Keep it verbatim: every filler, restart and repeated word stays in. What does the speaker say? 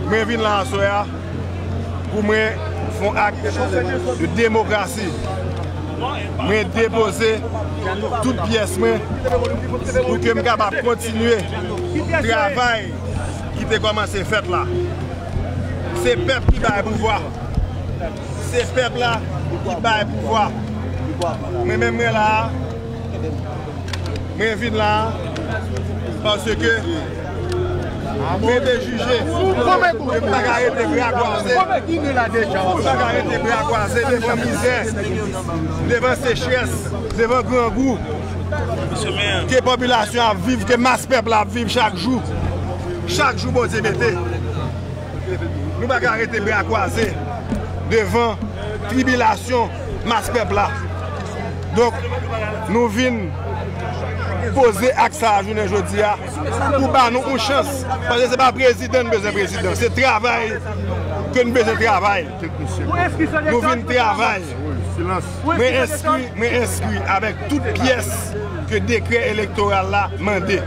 Mwen vin la aswè a pou mwen fè yon ak de demokrasi. Mwen depoze tout pyès mwen pou ke m kapab kontinye travay ki te kòmanse fèt la. Se pèp ki bay pouvwa. Se pèp la ki bay pouvwa. Mwen menm mwen la a, mwen vin la a paske mwen te jije ke m pa ka rete bra kwaze. M pa ka rete bra kwaze devan mizè, devan sechrès, devan grangou ke popilasyon ap viv, ke mas pèp la ap viv chak jou. Chak jou Bondye mete. Nou pa ka rete bra kwaze devan tribilasyon mas pèp la. Donk, nou vin poze ak sa a jounen jodi a pou ba nou yon chans. Paske se pa prezidan n bezwen prezidan. Se travay ke n bezwen travay. Nou vin travay. Mwen enskri, mwen enskri avèk tout pyès ke dekrè elektoral la mande.